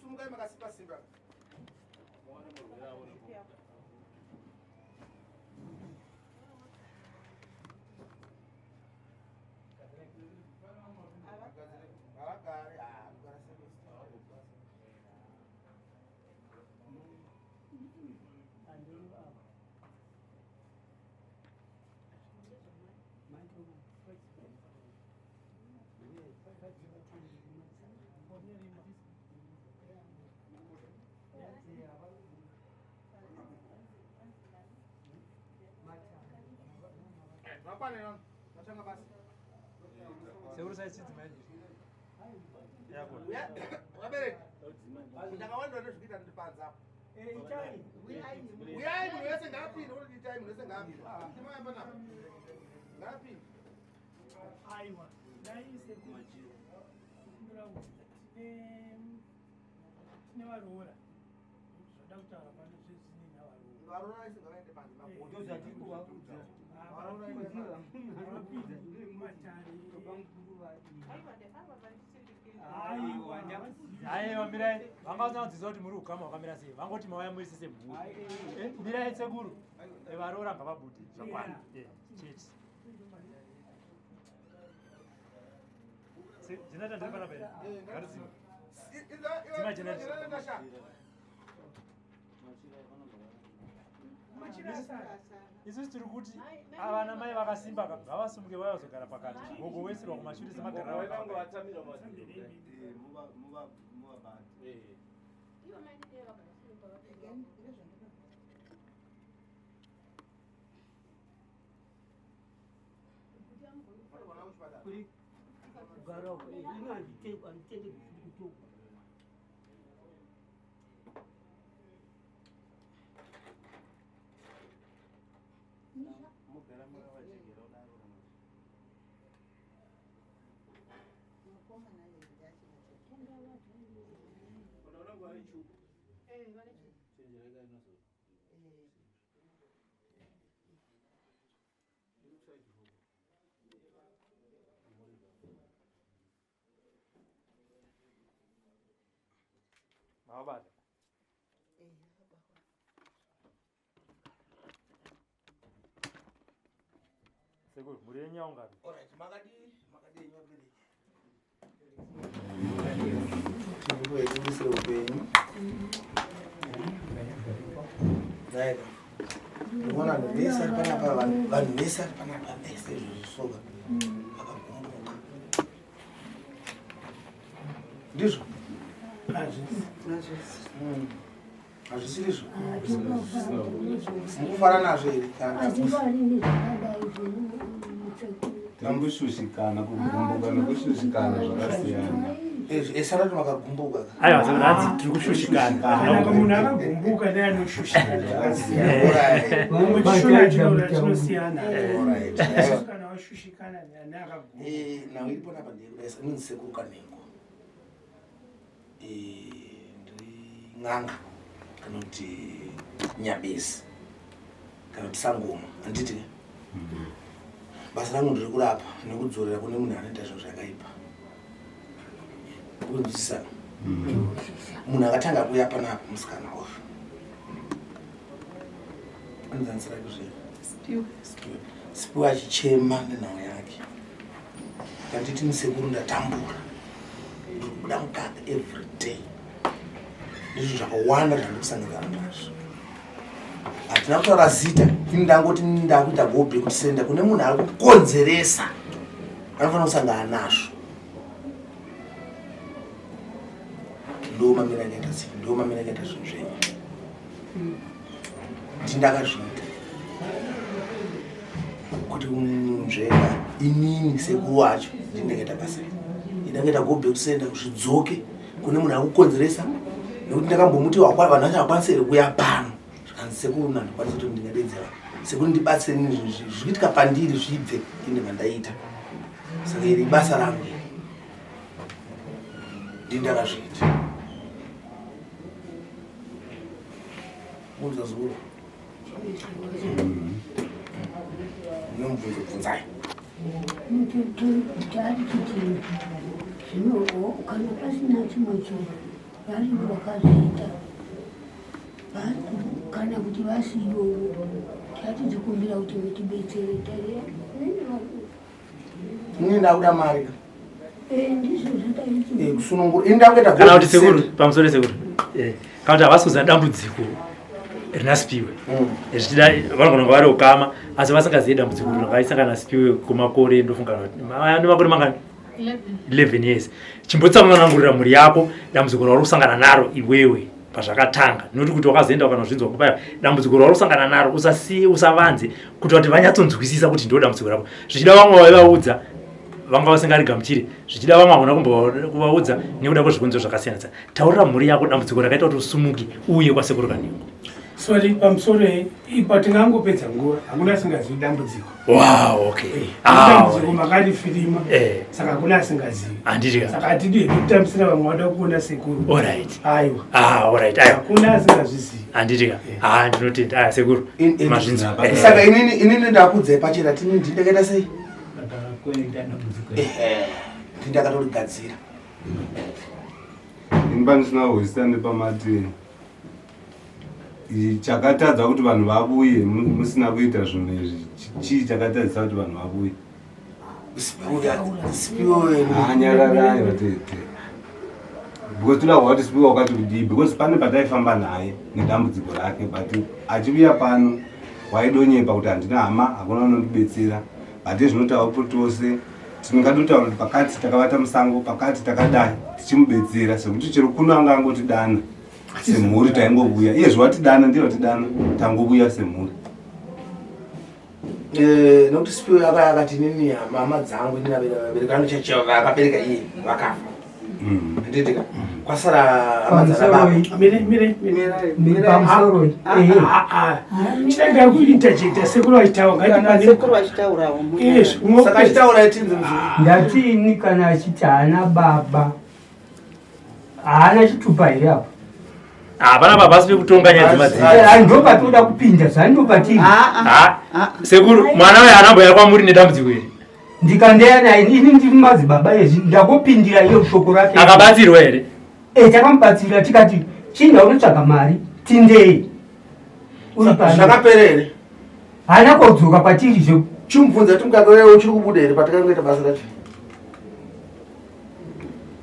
Sumukai makasimba simba. Havagari, ah, kugara service. Sekuru sai chidzima izvi. Vabereki, ndakawandira nezvekuita ndiri panze apo. Uyai munhu wese ngaapinde, kuti itai munhu wese ngaapinde. Timaya panapa. Ngaapinde. Aiwa, dai sekuru tine varoora zvoda kutaura pano zvezvine navaroora. Varoora vese ngavaende panze magodo. Aiwa mirai, vanga vasina kudzidzisa kuti muri ukama hwakamira sei, vangoti mauya muri sese mhuri. Mirai sekuru, varoora ngavabude zvakwana. Chete. Jenata ndiri panapa here? Ngatidzime. Dzima jenata. Isusu tiri kuti avana mai vakasimba ngavasimuke vauya kuzogara pakati, gogo wesirwa kumashure semagariro avakaita. Kugara uko, ini handitende kutogwa. Mugara makavachekera kudaro kana chenjereka inozo. Mavabata. Sekuru, mhuri yenyu yaungana. Alright, makadii? Makadii henyu vabereki? Tikukuisire upenyu. Naika. Unoona vanhu vese vari panapa, vanhu vese vari panapa vese izvozvi soka vakagumbuka. Ndizvo? Hazvisirizvo? Mukufara nazvo here? Tamboshushikana, kugumbuka nekushushikana zvakasiyana. Esarati makagumbuka. Aiwa, hanzi tiri kushushikana. Kana munhu akagumbuka neanoshushikana zvakasiyana. Mumwe chishona chinosiyana. Kana washushikana neakagumbuka. Nhau iripo napa ndeyekudai, inonzi sekuru Kanengo. Ndiri n'anga kana kuti nyabezi kana kuti sangoma, handiti? Basa rangu ndiri kurapa nekudzorera kune munhu anoita zvinhu zvakaipa. Kunzwisisana? Munhu akatanga kuuya panapa musikana uyu anozanisa kuzvii Sipiwe achichema nenhau yake, kanditi musekuru ndatambura, ndiri kubuda mukaka every day, ndizvo zvakawanda zvandiri kusangana nazvo. Hatina kutaura zita, ini ndangoti ndakuita go back to sender kune munhu ari kukonzeresa, anofanira kusangana nazvo. Ndo mamira akaita sei, ndo mamira akaita zvinhu zvenyu, ndindakazviita kuti nzveka inini sekuru wacho ndindakaita basa iri, ndakaita go back to sender zvidzoke kune munhu akukonzeresa, nekuti ndakambomuti vanhu vacho havakwanisi here kuuya pano, zvikanzi sekuru nandikwanisa kuti ndingadedzera sekuru ndibatsire nini zvinhu zviri kuitika pandiri zvibve ine vandaita, saka iri basa rangu iri ndindakazviita. Munzwa zuro nemubvunzo bvunzai. Tari kuti zvino kana pasina chimwe chinhu. Varivo vakazviita kana kuti vasivo tatidzikumbira kuti mutibetsere. Ini ndakuda mari. Eh, ndizvo zvataiti. Eh, kusunungura. Ini ndakuita Kana kuti sekuru, pamusoro sekuru. Eh, kana kuti havasi kuziva dambudziko rina Sipiwe. Zvichida vanogona kunge vari ukama asi vasingazivi dambudziko rakaisangana naSipiwe kumakore, ndofunga ane makore mangani? 11 years. Chimbotsanangurira mhuri yako dambudziko rauri kusangana naro iwewe pazvakatanga, noti kuti wakazoenda ukanozvinzwa kupaya dambudziko rauri kusangana naro, usasiye, usavanze kuti vati vanyatsonzwisisa kuti ndo dambudziko rako. Zvichida vamwe vaivaudza vanga vasingarigamuchiri, zvichida vamwe havana kuvaudza nekuda kwezvikonzero zvakasiyana siyana. Taurira mhuri yako dambudziko rakaita kuti usumuke uye kwasekuru Kanengo. Sorry, pamusoro ipa tingangopedza nguva, hakuna asingazivi dambudziko. Wow, okay. Dambudziko makarifirima, saka hakuna asingazivi. Handiti ka? Saka hatidi hedu kutambisira vamwe vada kuona sekuru. Alright. Aiwa. Ah, alright. Aiwa. Hakuna asingazvizivi. Handiti ka? Ah, ndinotenda. Aya sekuru. Mazvinzwa. Saka inini ndakudzai pachena, tini ndindakaita sei? Ehe, ndindakatorigadzira. Ini pandisina kuhwisisa ndepamati chakatadza kuti vanhu vavuye musina kuita zvinhu izvi, chii chakatadzisa kuti vanhu vavuye? Sipiwe. Nyararai vatete, because toda kuva kuti Sipiwe wakati kudii, because pane pataifamba naye nedambudziko rake, but achiuya pano waidonyepa kuti handina hama, hakuna unondibetsera, but ezvinotaura tose tingadotaura kuti pakati takavata musango, pakati takadai tichimubetsera, sekuti chero kuno anga angotidana semhuri taingovuya, iye zvavatidana ndiye vatidana, tangovuya semhuri. Eh, nokuti Sipiwe akaya akati inini hama dzangu, inini vabereki vangu chaicho vakabereka iye vakafa. Handitika kwasara hama dzana baba. Mire, mire, mire. Pamusoro. Chirega kuinterjecta sekuru vachitaura. Kana sekuru vachitaurawo. Izvi. Saka achitaura itinzi muzukuru. Ndatini kana achiti haana baba, haana chitupa here apo? Hapana baba, asi pekutonga nyaya dzemadzimai. Ndo patinoda kupinda, zvando patiri. Ah, sekuru, mwana uyo haana mboya kwamuri nedambudziko iri? Ndikandeya naye, ini ndiri madzibaba ezvi, ndakopindira iyo shoko rake. Akabatsirwa here? E, takamubatsira tikati chinda unotsvaga mari tindei. Uri pano. Zvakapera here? Haana kodzoka kwatiri zve. Chimubvunza kuti mukaka uya uchiri kubuda here patikangoita basa racho.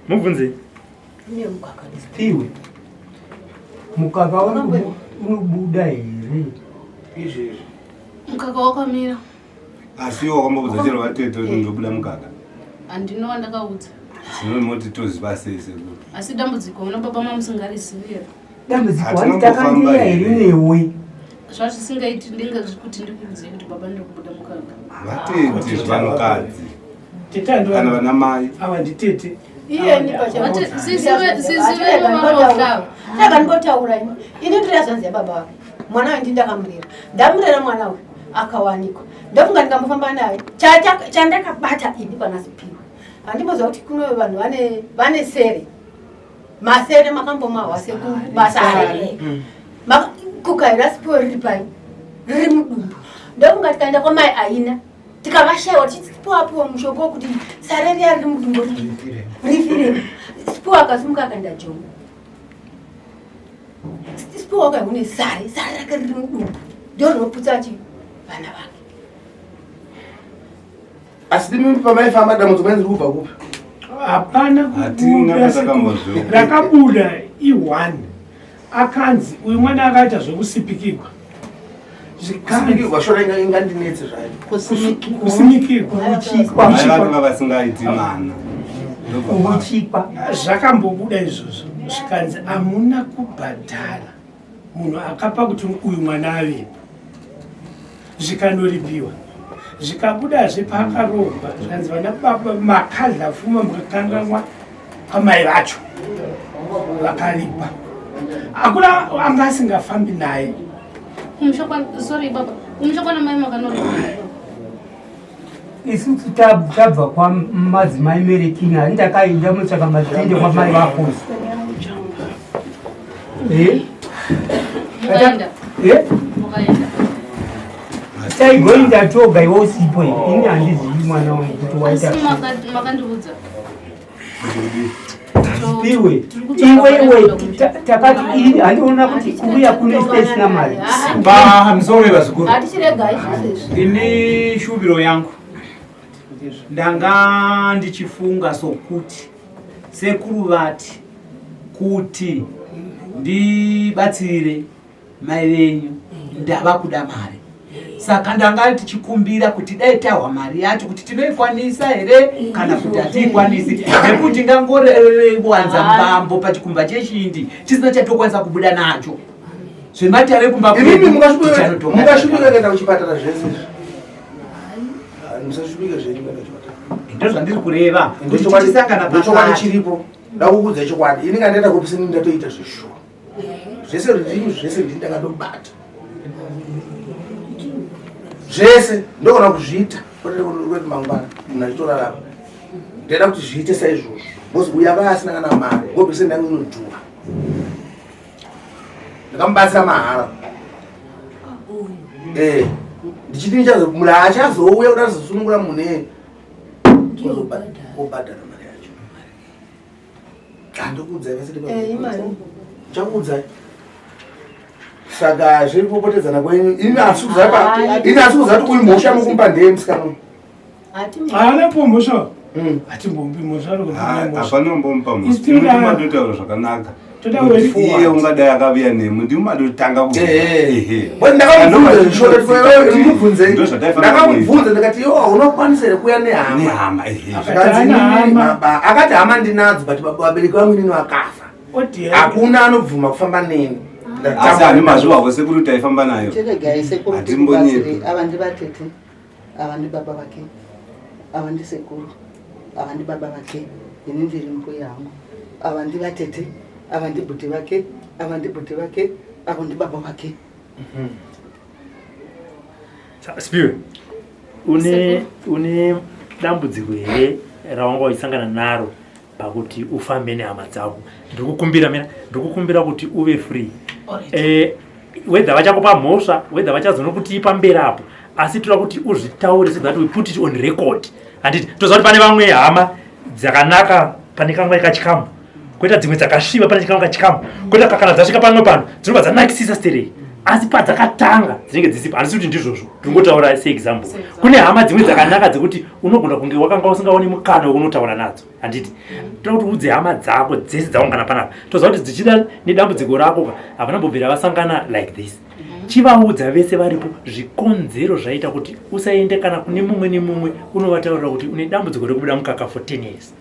Mubvunze. Piwe mukaka unobuda here? Izvezvi Mukaka wakamira. Asi iwo wakamboudza chero vatete kuti ndobuda mukaka? Handinowa ndakaudza. Zvinomoti toziva sei sekuru? Asi dambudziko una baba mamusingarizivi here? Dambudziko Hatina hanti takandeya kumbofamba here here? newe? Zvazvisingaiti ndingazvikuti ndikuudzei kuti baba ndiri kubuda mukaka. Vatete vanhukadzi Tete ando kana vana mai. Ava nditete. Iyeni. Vati sisi venyu vanohlava. Saka ndimbotaura ini. Ini ndiri hazvanzi yababa vake. Mwana uyu ndindakamurera. Ndamurera mwana uyu akawanikwa. Ndofunga ndikambofamba naye. Chandakabata ini pana Sipiwe. Handimboziva kuti kuno vanhu vane sere. Masere makambomahwa sekuru masare. Kukaira Sipiwe riri pai? Riri mudumbu. Ndofunga tikaenda kwamai Aina tikavashayiwa tichipiwa apiwa mushonga wekuti sare riya riri mudumbu rifire. Sipiwe akasimuka akaenda Jongo. Sipiwe wakauya une sare, sare rake riri mudumbu ndo rinoputsa chi vana vake. Asi imi pamaifamba dambudziko mainzi riri kubva kupi? Hapana Hatina kubuda sekuru. patakambozviona. Rakabuda i1, akanzi uyu mwana akaita zvokusipikirwa. Kusimikirwa shona ingandinetse zvayo. Kusimikirwa. Mai vake vavasingaiti mwana. Kuuchikwa. Zvakambobuda izvozvo, zvikanzi hamuna kubhadhara munhu akapa kuti uyu mwana avepo, zvikanoripiwa, zvikabudazve paakaroorwa, zvikanzi vana baba makadla fuma mukakanganwa amai vacho vakaripa, hakuna anga asingafambi naye. Kumusha kwa, sorry baba, kumusha kwana mai makanoripa? Isusu tabva kwamadzimai Merekini, hani takaenda mutsvaka matende kwamai vakosi. Eh? Mukaenda? Eh? Mukaenda? Taigoinda toga iwe usipo here? Ini handizivi mwana wangu kuti waita Asi sei. makandiudza. Sipiwe iwe iwe takati ini handiona kuti kuuya kuno isina mari. Pamusoro vazukuru. Ini shuviro yangu ndanga ndichifunga sokuti sekuru vati kuti ndibatsire mai venyu ndava kuda mari saka ndanga tichikumbira kuti dai tahwa mari yacho kuti tinoikwanisa here kana kuti hatiikwanisi nekuti ngangorewanza mbambo pachikumba cheshindi chisina chatokwanisa kubuda nacho zvematare kumba mungashupika kuenda kuchipatara zvese izvi musashupike zvenyu kuenda kuchipatara ndozvandiri kureva kuti tichisangana ndochokwadi chiripo ndakukuudza chokwadi ini kandaenda kupisini ndatoita zveshuwa zvese ndini zvese ndini ndakatobata zvese ndogona kuzviita kwete mangwana munhu achitorarama ndaida kuti zviite saizvozvo bcause uya vaya asina kana mari gobese ndange inodhura ndakamubatsira mahara eh, ndichiti munhu achazouya kuti azosunungura munhu ee obhadhara mari yacho Handikuudzai vese ndichakuudzai. Saka zviri kupopotedzana kwenyu ini hasi kuziva ini hasi kuziva kuti uyu mhosva mukumba ndeye musikana uyu. Haana po mhosva. Hatimbombi mhosva hapana umbomupa mhosva. Madotaura zvakanaka. Iye ungadai akavuya nemi ndimi madotanga ndakamubvunza ndikati iwo unokwanisa here kuuya nehama akati hama ndinadzo but vabereki vangu inini vakafa hakuna anobvuma kufamba neni asi ani mazuva ose kuti taifamba nayo hatimbonyepi ava ndivatete ava ndibaba vake ava ndisekuru ava ndibaba vake ini ndiri mbuya hangu ava ndivatete ava ndibhuti vake ava ndibhuti vake avo ndibaba vake Spiwe une une dambudziko here rawanga uchisangana naro pakuti ufambe nehama dzako ndikukumbira mina ndikukumbira kuti uve free eh, whether vachakupa mhosva whether vachazonokutii pamberi apo asi toda kuti uzvitaure so that we put it on record handiti toziva kuti pane vamwe hama dzakanaka pane kamwe kachikamu koita dzimwe dzakasviba pane chikamu kachikamu koita kana dzasvika pamwe pano dzinobva dzanakisisa sterei asi padzakatanga dzinenge dzisipo handisi kuti ndizvozvo ndingotaura seexample kune hama dzimwe dzakanaka dzekuti unogona kunge wakanga usingaoni mukana wekunotaura nadzo handiti toda kuti udze hama dzako dzese dzaungana panapa toziva kuti dzichida nedambudziko rako ka havana mbobvira vasangana like this chivaudza vese varipo zvikonzero zvaita kuti usaende kana kune mumwe nemumwe unovataurira kuti une dambudziko rekubuda mukaka for 10 years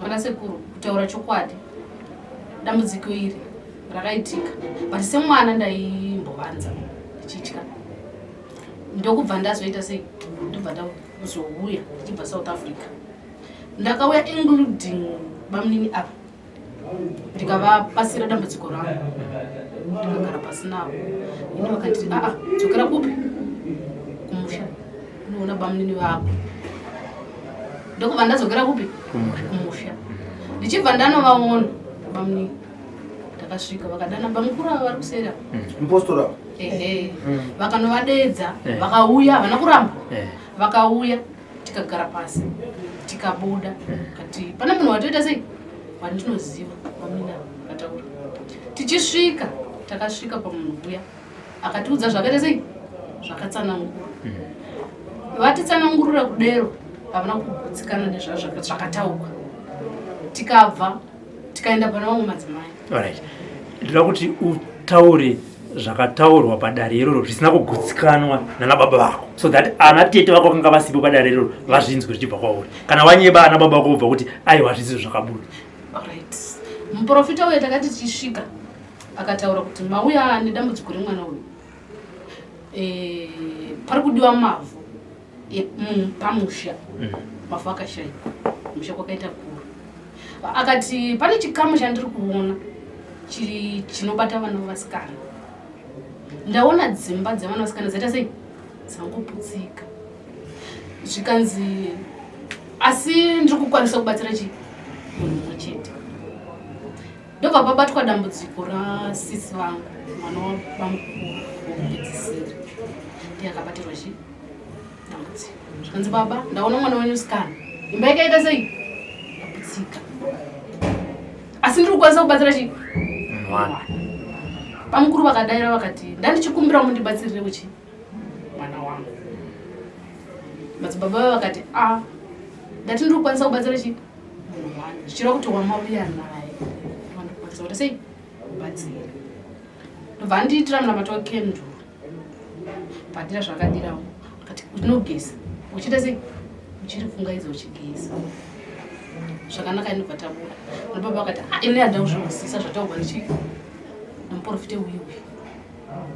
Vana sekuru kutaura chokwadi dambudziko iri rakaitika but semwana ndaimbovanza ndichitya ndokubva ndazoita sei ndobva ndazouya ndichibva south africa ndakauya including bamunini apa ndikavapasira dambudziko rangu ndikagara pasi navo ini vakanditi aa dzokera kupi kumusha unoona bamunini vako ndokubva ndadzokera kupi kumusha ndichibva ndanovaona bamunini ndakasvika vakadana bamukuru ava vari kuseri ava Mpostora. Ehe. Vakanovadeedza eh. vakauya havana kuramba eh. vakauya tikagara pasi tikabuda eh. kati pane munhu watoita sei wandinoziva wamina akataura tichisvika takasvika pamunhu uya akatiudza zvakaita sei zvakatsanangura vatitsanangurira kudero havana kugutsikana nezvakataurwa tikabva tikaenda pana vamwe madzimai Alright. Ndinoda kuti utaure zvakataurwa padare iroro zvisina kugutsikanwa nana baba vako so that ana tete vako vakanga vasipo padare iroro vazvinzwe zvichibva kwauri kana wanyeba ana baba vako vobva kuti aiwa zvisi zvakabuda Alright. Muprofita uye takati tichisvika akataura kuti mauya nedambudziko remwana uyu e, pari kudiwa mavhu e, pamusha mavhu akashaikwa musha kwakaita kuru akati pane chikamu chandiri kuona chinobata vana vasikana ndaona dzimba dzevana vasikana dzaita sei dzangoputsika zvikanzi asi ndiri kukwanisa kubatsira chii munhu mumwe chete ndobva pabatwa dambudziko rasisi vangu mwana wabamukuru wokupedzisira ndiye akabatirwa chii dambudziko zvikanzi baba ndaona mwana wenyu sikana imba yakaita sei zvakaitika asi ndiri kukwanisa kubatsira chii bamukuru vakadaira vakati ndandichikumbira mundibatsirire kuchi mwana wangu madzibaba vavo vakati a ah, ndati ndiri kukwanisa kubatsira chii munhu wani zvichireva kuti wamauya naye wandikukwanisa kuti sei kubatsira ndobva andiitira munamato wekenduru padira zvakadirawo akati unogeza uchiita sei uchiri pfungaidza uchigeza zvakanaka inobva tabuda nobaba vakati ah, ini handina kuzvinzwisisa zvataurwa nechi nomuprofite uyu uyu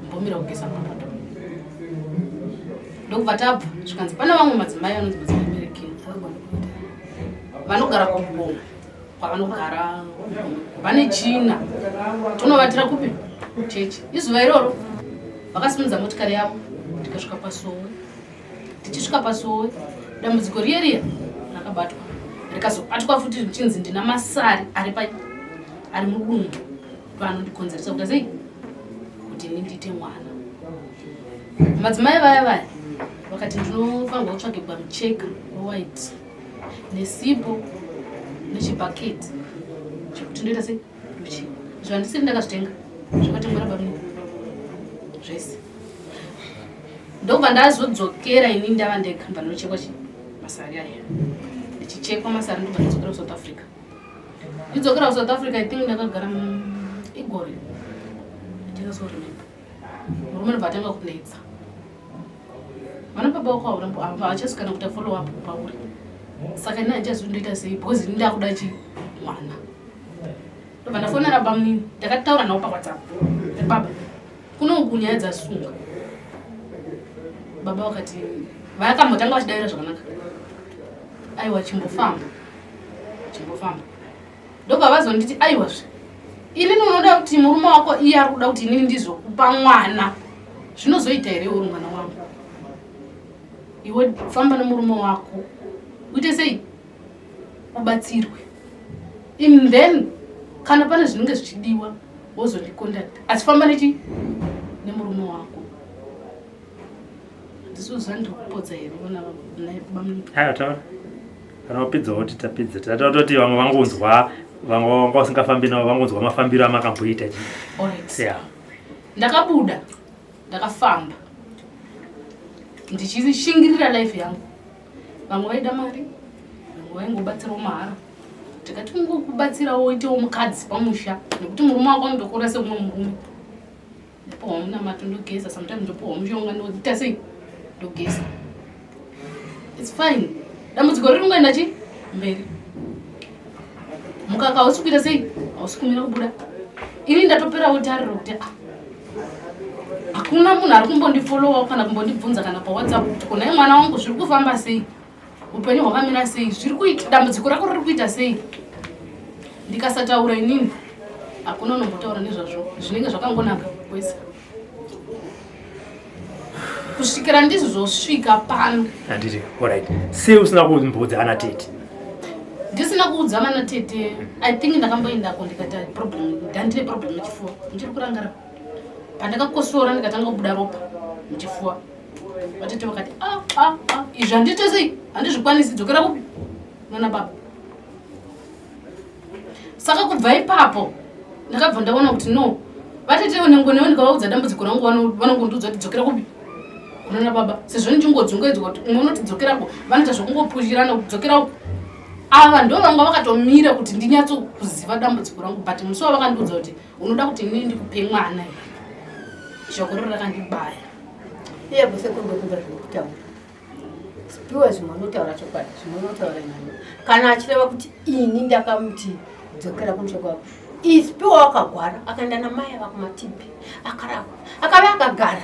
mbomira kugeza mapoto ndokubva tabva zvikanzi pane vamwe madzimai vanonzi madzimai merekeni vanogara kubonga kwavanogara vane china tonovatira kupi chechi izuva iroro vakasimudza motikari yavo tikasvika pasowe tichisvika pasowe dambudziko riye riya rakabatwa rikazobatwa futi richinzi ndina masari ari pa ari mudumbu vanondikonzeresa kuita sei kuti ini ndiite mwana madzimai vaya vaya vakati ndinofanirwa kutsvagirwa mucheka wewhite nesipo nechibhaketi chekuti ndoita sei ndochimwa izvo handisiri ndakazvitenga zvakatengwa nabamini zvese ndobva ndazodzokera ini ndava ndega ndobva ndochekwa chi masari aya ndichichekwa masari ndobva ndadzokera kusouth africa ndidzokera kusouth africa i think ndakagara igore ndingasoremember murume ndobva atanga kunetsa vana baba wako haurambo havachasi kana kuita follow up pauri saka ini handichazivi ndoita sei because ini ndakuda chi mwana ndobva ndafonera bamunini ndakataura navo pawhatsapp baba kuno uku nyaya dzasunga baba vakati vakambotanga vachidavira zvakanaka aiwa chimbofamba chimbofamba ndobva vazonditi aiwazve inini unoda kuti murume wako iye ari kuda kuti inini ndizokupa mwana zvinozoita here uri mwana wangu iwe famba nemurume wako uite sei ubatsirwe in then kana pane zvinenge zvichidiwa wozondicontact asi famba nechi nemurume wako ndisuzandikupotsa here vana taura kana wapedza woti tapedza tatoti vamwe vangonzwa vamwe vanga vasingafambi navo vangonzwa mafambiro amakamboita chi yeah. Ndakabuda ndakafamba ndichishingirira life yangu vamwe vaida mari vamwe vaingobatsirawo mahara tikati ungokubatsirawo uitewo mukadzi pamusha nekuti murume wako anotokura seumwe murume ndopuhwa munamato ndogeza sometimes ndopuhwa mushonga ndoita sei ndogeza its fine dambudziko riri kungoenda chi mberi mukaka hausi kuita sei hausi kumira kubuda ini ndatoperawo tariro kuti ah, hakuna munhu ari kumbondifolowawo kana kumbondibvunza kana pawhatsapp kuti konai mwana wangu zviri kufamba sei upenyu hwakamira sei zviri kuita dambudziko rako riri kuita sei ndikasataura inini hakuna unombotaura nezvazvo zvinenge zvakangonaka kwese kusvikira ndizozosvika pano handiti orit sei usina kumboudza ana tete ndisina kuudza vana tete i think ndakamboendako ndikati problem ndandine problem muchifuva ndichiri kurangara pandakakosora ndikatanga kubuda ropa muchifuva vatete vakati ah, ah, ah. izvi handiite sei handizvikwanisi dzokera kupi nana baba saka kubva ipapo ndakabva ndaona kuti no vatete nengonewo ndikavaudza dambudziko rangu vanongondiudza kuti dzokera kupi kunana baba sezvo ndichingodzungaidzwa kuti umwe unoti dzokerako vanoita zvokungopushirana kudzokera uku ava ndo vanga vakatomira kuti ndinyatsokuziva dambudziko rangu but musi wavakandiudza kuti unoda kuti inini ndikupe mwana here shoko riro rakandibaya iye kusekundokumbira zvekutaura Spiwe zvimwe unotaura chokwadi zvimwe unotaura nhema kana achireva kuti ini ndakamuti dzokera kumusha kwako ispiwe wakagwara akaenda namai ava kumatibi akarapwa akave akagara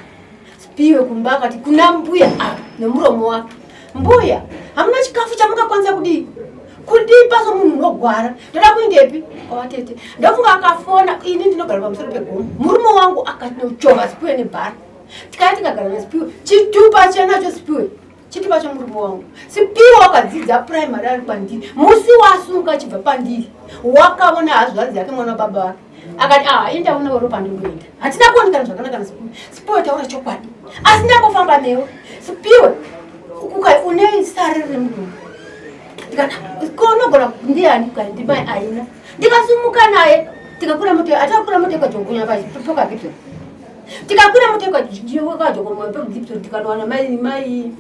spiwe kumba akati kuna mbuya ava nemuromo wake mbuya hamuna chikafu chamungakwanisa kudii kundipa somunhu unogwara ndoda kuindepi kwavatete ndofunga akafona ini ndinogara pamusoro pegomo murume wangu akatinochova spiwe nebhara tikaya tikagara nasipiwe chitupa chenacho sipiwe chitupa chemurume wangu sipiwe wakadzidza primary ari kwandiri musi wasunga achibva pandiri wakaona hazvanzi yake mwana wababa vake akati ah indaona wero pandindoenda hatina kuonekana zvakanaka nasipiwe sipiwe taura chokwadi asi ndangofamba newe sipiwe kukai une sare remudumbu Ndikati konogona ndiani kani ndimai aina. Ndikasumuka naye tikakwira mota atakwira mota ikajogonya papoka Gibson. Tikakwira mota ikajogonya papoka Gibson tikanowana mai mai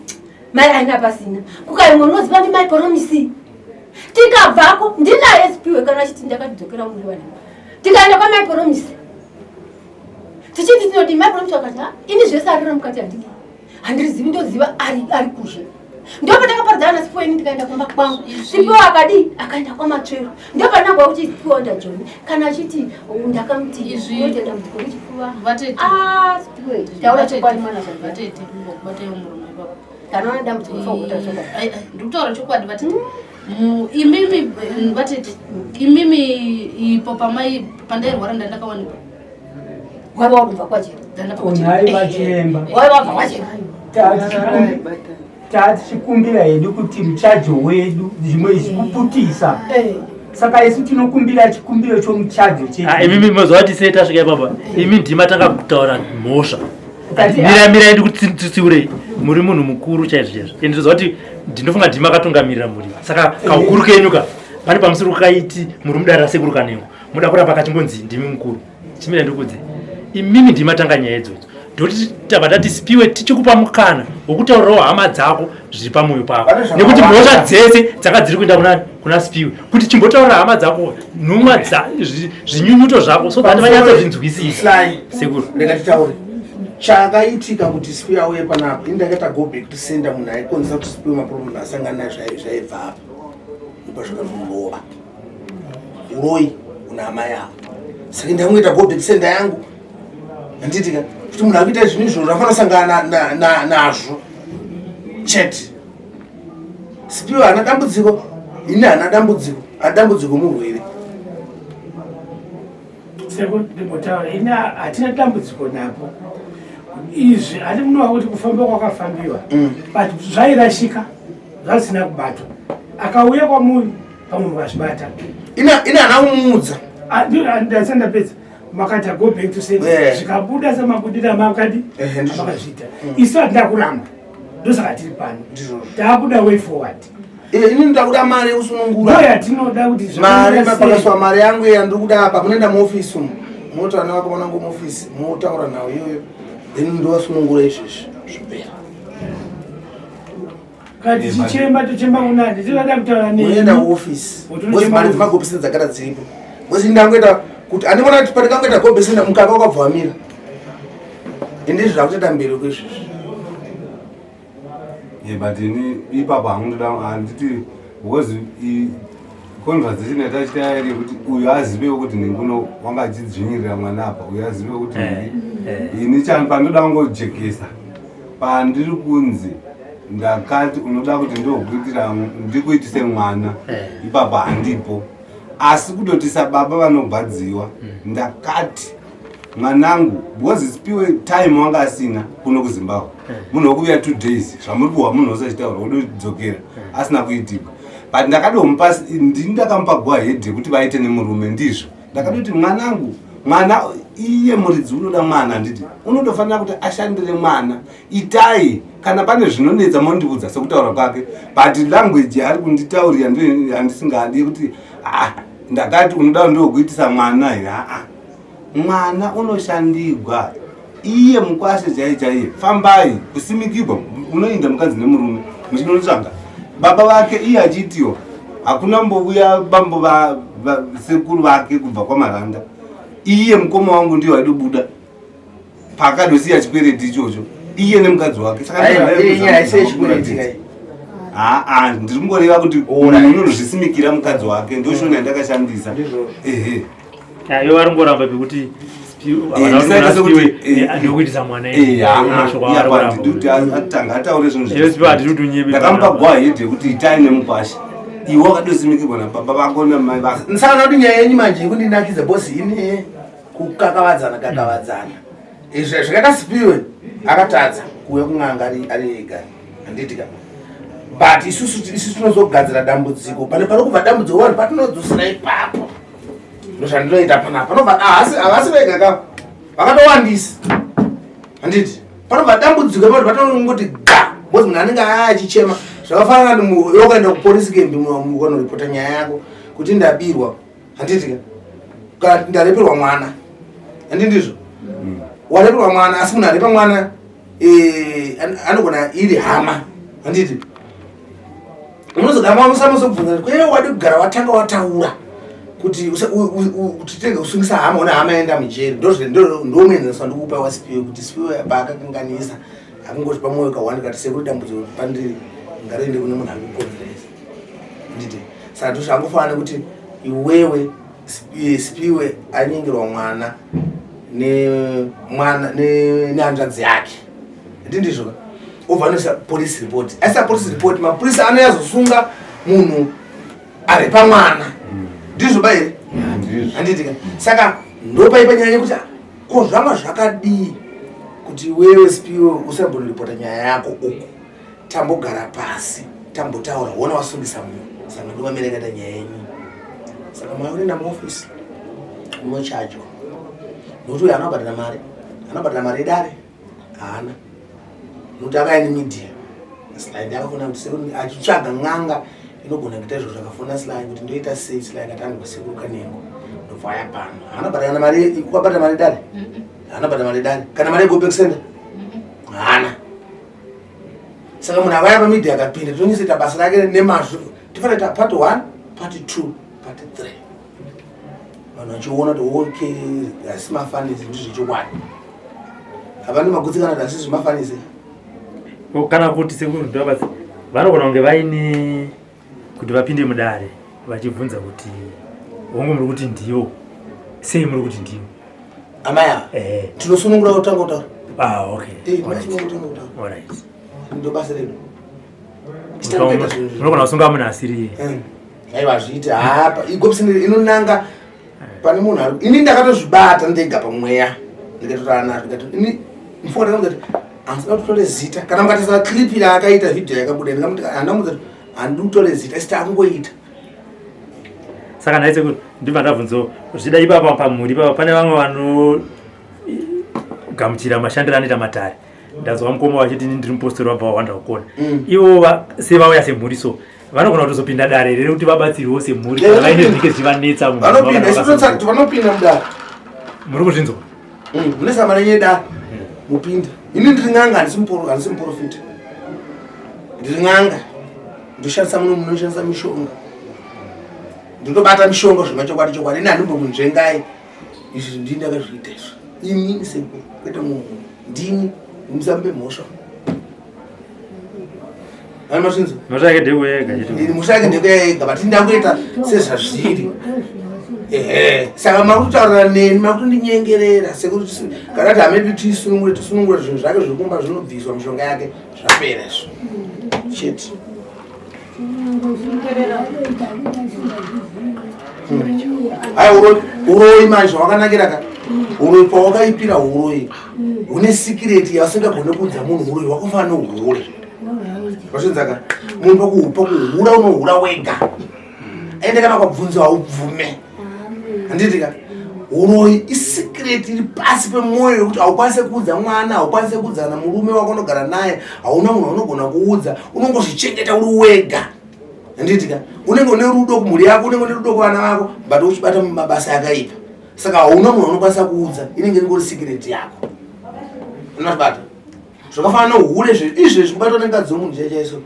mai aina pasina. Kukaimwe unoziva ndi mai Promise. Tikabvako ndinaye Sipiwe kana achiti ndakatidzokera muri vanhu. Tikaenda kwamai Promise. Tichiti tinoti mai Promise akati ha ini zvese arira mukati handidi. Handirizivi ndoziva ari ari kuzhe. Ndopatakaparadzana naSipiwe ini ndikaenda kumba kwangu. Sipiwe akadii akaenda kwamatsvero. Ndopandinangwa kuti Sipiwe wanda Joni kana achiti ndakamuti unoita dambudziko rechipfuva. Vatete. Ah Sipiwe taura chokwadi mwana zvangu. Vatete ndingokubatai murume ipapo. Kana una dambudziko unofanira kutaura chokwadi. Ai, ai, ndikutaura chokwadi vatete. Imimi vatete imimi ipo pamai pandairwara ndandakawanikwa. Waiva wabva kwachena. Nhai vachiremba. Waiva wabva kwachena. Tatichikumbira hedu kuti muchajo wedu zvimwe izvi kuputisa. Saka isu tinokumbira chikumbiro chomuchajo chedu. Ah, imimi moziva kuti sei tasvika ipapa imi ndima tanga kutaura mhosva mira mira ndikutsiurei muri munhu mukuru chaizvo chaizvo ende toziva kuti ndinofunga ndima akatungamirira mhuri saka kaukuru kenyu ka pane pamusiri kukaiti muri mudare rasekuru kanengo muda kuramba kachingonzi ndimi mukuru chimira ndikudze imimi ndima tanga nyaya idzodzo ndokuti tabva tati sipiwe tichikupa mukana wokutaurirawo hama dzako zviri pamwoyo pako nekuti mhosva dzese dzanga dziri kuenda kuna kuna sipiwe kuti chimbotaurira hama dzako nhumwa zvinyunyuto zvako so that vanyatsozvinzwisisa sekuru rega titaure chakaitika kuti sipiwe auye panapa ini ndakaita go back to sender munhu aikonzesa kuti sipiwe maproblem asangana nayo zvaibva apa ndopazvakazomurova uroyi una amai avo saka ndangoita go back sender yangu handiti ka kuti munhu akuita zvinhu izvozvo afanira kusangana nazvo chete sipiwe haana dambudziko ini haana dambudziko adambudziko murwere Sekuru ndimbotaura ini hatina dambudziko napo izvi hati munova kuti kufamba kwakafambiwa but zvairashika zvasina kubatwa akauya kwamuri pamwe mukazvibata ina hana kumuudza ndasati ndapedza makati go back to sender zvikabuda semabudiro amakadi amakazviita isu hatina kuramba ndosaka tiri pano taakuda way forward ini ndakuda mari yekusunungura ndo yatinoda kuti mari pakaswa mari yangu iya ndiri kuda apa munoenda muofisi umu munotaura nevakomana vangu muofisi motaura nawo iyoyo then ndovasunungura izvezvi zvipera Kana tichichemba tochemba kunani tinoda kutaura nemi. Munoenda kuofisi because mari dzemagobhisi dzagara dziripo because ndangoita kuti andimona kuti pandikangoita gobhisi mukaka wakabva wamira ende izvi zvakutoita mberi kwezvizvi Yeah, but ini ipapo hangu ndoda handiti because conversation yatachita iri yekuti uyu azivewo kuti nhinguno wanga achidzvinyirira mwana apa uyu azivewo kuti nhingi ini chani pandoda kungojekesa pandiri kunzi ndakati unoda kuti ndokuitira ndikuitise mwana ipapo handipo asi kutotisa baba vanogwadziwa ndakati mwanangu because sipiwe time wanga asina kuno kuzimbabwe munhu wekuuya 2 days zvamuri kuhwa munhu wose achitaura wododzokera asina kuitikwa but ndakadomupa ndini ndakamupa go ahead yekuti vaite nemurume ndizvo ndakadoti mwanangu mwana iye muridzi unoda mwana handiti unotofanira kuti ashandire mwana itai kana pane zvinonetsa mondiudza sekutaura kwake but language yaari kunditaurira ndiyo yandisingadi yekuti ah, ndakati unoda ndokuitisa mwana here aa mwana unoshandigwa iye mukwashe chaiye chaiye fambai kusimikirwa unoinda mukadzi nemurume muchinotsvaga baba vake iye achiitiwa hakuna mbovuya bambo sekuru vake kubva kwamaranda iye mukoma wangu ndiyo aidobuda paakadosiya chikwereti ichocho iye nemukadzi wake Saka Aiwa, ndozvandaiudza iye nyaya kuti isiye chikwereti kuratidza. kai. Aa, ndiri kungoreva kuti munhu unozvisimikira mukadzi wake ndoshona yandakashandisa ehe Ivo vari kungoramba pekuti ndisaita sekuti, ndikuitisa mwana handidi atanga ataure zvinhu Iwe Sipiwe handidi kuti unyebe ndakamupa go ahead yekuti itai nemukwasha iwe wakadosimikirwa nababa vako namai vako Ndisana kuti nyaya yenyu manje ikundinakidza boss ine kukakavadzana kakavadzana. Izvi zvakaita Sipiwe akatadza kuuya kun'anga ari ega handiti ka. But isusu tinozogadzira dambudziko pane pari kubva dambudziko vanhu patinodzosera ipapo. Ndozvandinoita panapa. Panobva havasi vega ka. Vakatowandisa. Handiti? Panobva dambudziko ipapo patinongoti ga. Because munhu anenge aya achichema. Zvakafanana iwe ukaenda kupolisi kembi ukanoripota nyaya yako kuti ndabirwa, handiti ka? Kana ndareperwa mwana, handi ndizvo? Wareperwa mwana, asi munhu arepa mwana anogona iri hama, handiti? Unozogara musamuzobvunza kuti iwe wadi kugara watanga wataura kuti kuti tege kusungisa hama, una hama yaenda mujeri. Ndomuenzaniso wandikupa waSipiwe, kuti Sipiwe paakakanganisa akungoti pamwoyo kawanda kati sekuri dambudziko pandiri ngariende kune munhu ari kukonzeresa, handiti? Saka ndozvangofanana nekuti iwewe Sipiwe anyengerwa mwana nemwana nehanzvadzi yake, ndi ndizvo ka? Obva anoisa police report, aisa police report, mapurisa anoyazosunga munhu arepa mwana, ndizvo ba here? Handiti ka? Saka ndopaipa nyaya yekuti ko zvanga zvakadii kuti iwewe Sipiwe usambonoripota nyaya yako uku, tambogara pasi tambotaura, wona wasungisa munhu. Saka ndovamirekata nyaya yenyu. Saka maurenda muofisi unochajwa nokuti uyo anobhadhara mari, anobhadhara mari yedare haana, nokuti akaya nemedia. Slide akafona kuti sekuru, achitsvaga n'anga inogona kuita izvo. Zvakafona Sly kuti ndoita sei? Sly akati anobva sekuru Kanengo, ndobva aya pano. Haana bhadhara kana mari, kwabhadhara mari yedare haana, bhadhara mari yedare kana mari yeGo Back Center haana. Saka munhu akauya pamedia akapinda, tinonyisoita basa rake nemazvo. Tifanira kuita part 1, part 2, part 3, vanhu vachiona kuti okay, asi mafanisi ndizvechokwadi, havani magutsikana kuti asi zvemafanisi. Kana kuti sekuru ndobatsi vanogona kunge vaine kuti vapinde mudare vachibvunza kuti hongu muri kuti ndiwo, sei muri kuti ndiwo? Amai ava tinosunungura kutanga kutaura. Ah, okay. Tinosunungura kutanga kutaura. Alright. Ndo basa redu. Unogona kusunga munhu asiri. Aiwa, hazviiti hapa. Igopsi inonanga pane munhu ari. Ini ndakatozvibata ndega pamweya, ndikatotaura nazvo, ndikati ini mfuka ndakamuti handisida kutore zita. Kana mukatarisa clip yaakaita, vhidhiyo yakabuda, ndikamuti handamudza kuti handidi kutore zita, isi takungoita. Saka nhai sekuru, ndibva ndabvunzawo, zvida ipapa pamhuri ipapa pane vamwe vanogamuchira mashandiro anoita matare. Ndazwa mukoma vachiti ini ndiri mupostori, vabva vawanda kukona. Ivo sevauya semhuri, so vanogona kutozopinda dare here kuti vabatsirwewo semhuri kana vaine zvinenge zvichivanetsa mumhuri? Vanopinda. Kana Isu vakasununguka. vanopinda mudare. Muri kuzvinzwa? Mune sama renyu edare, mupinda. Ini ndiri n'anga, handisi muprofita, ndiri n'anga. Ndoshandisa muno, munoshandisa mishonga, ndinotobata mishonga zvemachokwadi chokwadi. Ini handimbokunzvengai, izvi ndini ndakazviita izvi, inini sekuru, kwete munhu. Ndini, musambe mhosva. Ani mazvinzwa? Mhosva yake ndeyekuuya ega chete. Mhosva yake ndeyekuuya ega, but ndangoita sezvazviri. Ehe, saka makutaurira neni, makutondinyengerera sekuti kana kuti hamedu tisunungure, tisunungure zvinhu zvake zvekumba, zvinobviswa mishonga yake, zvapera izvo chete. Ai, uroyi manje zvawakanakira ka, uroyi pawakaipira, uroyi hune secret yausingagone kuudza munhu. Uroyi wakafanana neuhure, wazvinzaka? Munhu pakuhura unohura wega, ende kana ukabvunzwa haubvume, handiti ka? Uroyi isecret iri pasi pemwoyo yekuti haukwanise kuudza mwana, haukwanise kuudza kana murume wako unogara naye, hauna munhu waunogona kuudza, unongozvichengeta uri wega, handiti ka? Unenge une rudo kumhuri yako, unenge une rudo kuvana vako, but uchibata mabasa akaipa. Saka hauna munhu waunokwanisa kuudza, inenge ingori secret yako, unozvibata. Zvakafanana neuhure izvezvi, kubatwa nengazi dzomunhu chaichaiso,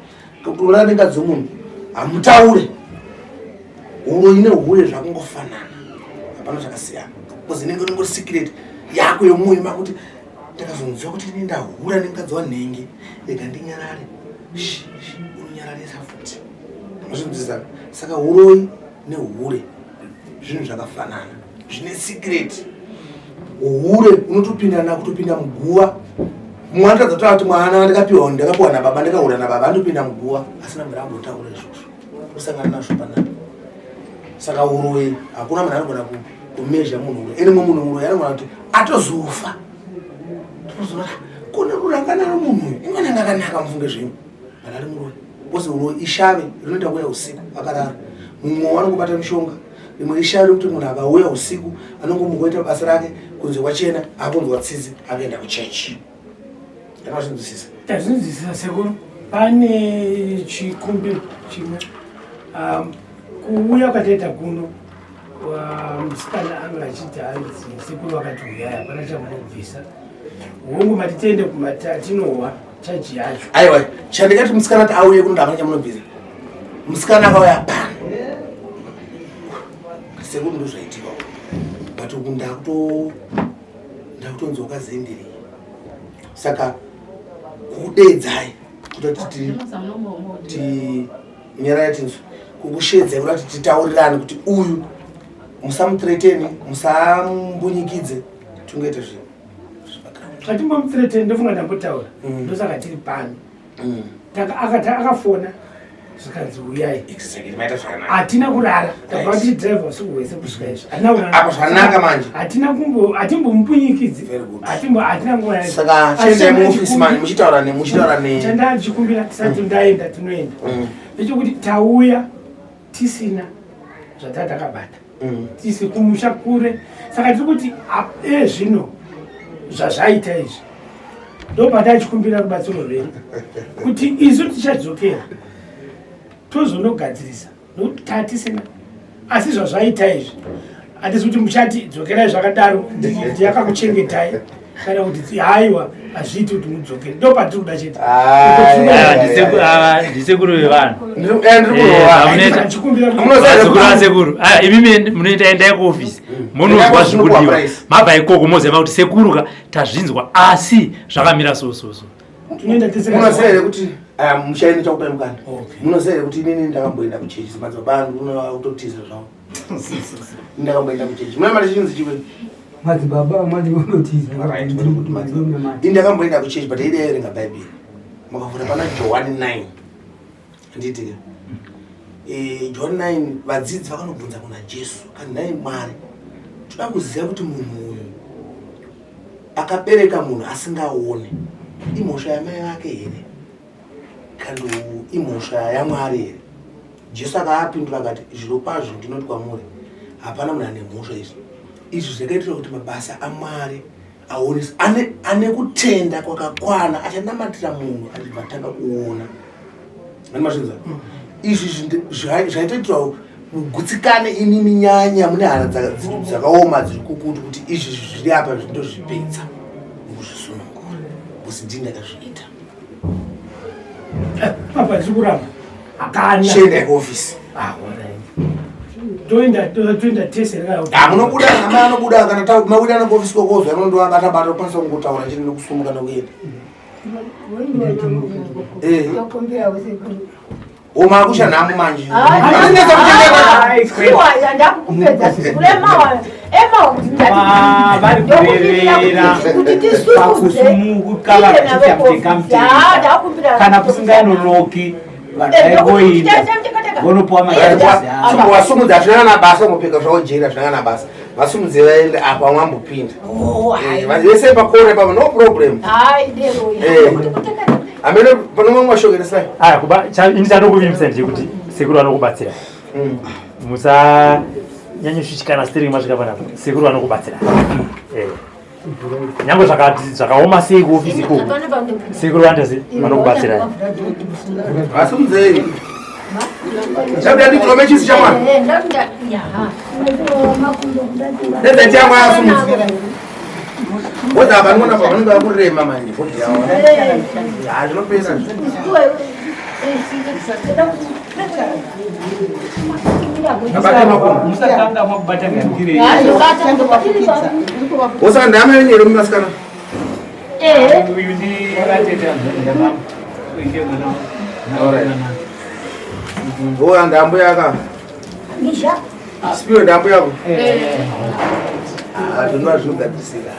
kutorara nengazi dzomunhu, hamutaure. Uroyi neuhure zvakungofanana, hapana zvakasiyana, because inenge inongori secret yako yomwoyo makuti ndakazonzwa kuti ini ndahura nemukadzi wanhenge, rega ndinyarare. Shi, shi, unonyararisa futi, mazvinzwisisa? Saka uroyi neuhure zvinhu zvakafanana, zvine secret. Uhure unotopinda nakutopinda muguva. Mumwe anotadza kutaura kuti mwana ndakapiwa, ndakapiwa nababa, ndakahura nababa, anotopinda muguva asina mbira ambotaura izvozvo, usangana nazvo panapa. Saka uroyi hakuna munhu anogona kumezha munhu uroyi. Ene mumwe munhu uroyi anogona kuti atozofa, tozoona kone ruranganaro munhu uyu ingana akanaka, mufunge zvenyu, kana ari muroyi. Because uroyi ishave rinoita kuuya usiku akarara. Mumwe wanongobata mishonga, rimwe ishave rekuti munhu akauya usiku anongomuka basa rake, kunze kwachena, akunzwa tsitsi, akaenda kuchechi. Akazvinzwisisa? Tazvinzwisisa sekuru. Pane chikumbiro chimwe kuuya kwataita kuno musikana anga achiti hanzi sekuru vakati uyai hapana chamunobvisa hongu mati tiende kumatinohwa chaji yacho. Aiwa, chandikati musikana ti auye kuno hapana chamunobvisa. Musikana akauya pano sekuru ndozvaitika but uku ndakuto ndakutonzi wakazenderi saka kudeedzai kuti ti nyarai tinzwe kukushedzai kuda kuti titaurirane kuti uyu musamutreteni musambunyikidze tingoita zvinhu. Hatimbomutreteni, ndofunga ndambotaura. Ndosaka tiri pano. Akafona zvikanzi uyai. Exactly, maita zvakanaka. Hatina kurara, tabva kuti driver usiku hwese kusvika izvi hatina kurara. Apa zvanaka manje. Hatina kumbo hatimbomupunyikidzi, hatimbo hatina nguva yacho. Saka chiendai muofisi manje muchitaura ne muchitaura ne Chandaa ndichikumbira tisati ndaenda, tinoenda, ndechekuti tauya tisina zvataa takabata, tisi kumusha kure, saka tiri kuti ezvino zvazvaita izvi ndopatachikumbira rubatsiro rwenyu kuti isu tichadzokera tozonogadzirisa nokuti tatisina, asi zvazvaita izvi hatisi kuti muchati dzokerai zvakadaro, ndiyakakuchengetai kana kuti haiwa, hazviiti kuti mudzokere. Ndo patiri kuda chete. Ndisekuru vevanhu. Ndichikumbira Sekuru asekuru, imimi munoita, endai kuofisi munozwa zvikudiwa, mabva ikoko moziva kuti sekuru ka tazvinzwa, asi zvakamira so so so. Tunoenda tese. Munoziva here kuti aya muchaini chakupai mukana, munoziva here kuti inini ndakamboenda kuchechi madzibaba angu unototiza zvavo, ndakamboenda kuchechi muna mari chinzi chimwe. Madzibaba mati unotiza. Right, very good, madzibaba. Ini ndakamboenda kuchechi but aidaerenga bhaibheri, makavhura pana Johani 9, handiti? John 9, vadzidzi vakanobvunza kuna Jesu kani, nhai Mwari, toda kuziva kuti munhu uyu akabereka munhu asingaone imhosva yamai vake here kana imhosva yaMwari here? Jesu akaapindura akati, zviro kwazvo ndinoti kwamuri, hapana munhu ane mhosva. Izvi zvakaitirwa kuti mabasa aMwari aonese. Ane kutenda kwakakwana achanamatira munhu achibva atanga kuona. Ani mazvinzwa izvi zvaitoitirwa mugutsikane imimi, nyanya mune hana dzakaoma dziri kukuti kuti izvi zviri apa ndozvipedza mukuzvisunungura because ndini ndakazviita. Papa, tiri kuramba hakana. Chiendai kuofisi. Ah, alright. Toenda tese kana Ah, munobuda, amai anobuda kana mabuda kuofisi kokozwa anondovabata bata ukwanisa kungotaura chete nekusumuka nekuenda. Umakusha nhamo manje. Ndakukupedza kuremawa emawa kuti Vari kurevera kuti tisumudze pakusumuka vakachiita muteka muteka kana kusinganonoki, vanhu vaingoinda vonopuwa machaji avo. Wasumudza hazvina kana basa, mupfeka zvavo jeri hazvina kana basa. Vasumudze vaende apo vamwe ambopinda. Vese pakona ipapo, no problem. Amene pane mamwe mashoko ere sai? Aya kuba ini chandokuvimbisa ndechekuti sekuru vanokubatsira. Musanyanyoshushikana stereki masvika panapa, sekuru vanokubatsira. Nyange zvakati zvakaoma sei kuofisi ikoko, sekuru vandozi vanokubatsirai. Vasumudzei. Chabuda ndikurome chisi chamwana. Dedza changu asumudze. Bodha apa ndinoona pa vanenge vakurema manje bhodhi yavo. Ha, zvinopesa. Abate makumbo. Musatanga makubata gandire. Osaka ndama yenyu here mumasikana? Uyu ndi vatete ndamama, uyu ndiye mwana Alright. Oya ndambo yaka. Sipiwe ndambo yako. Ah, zvinova zvinogadzisika.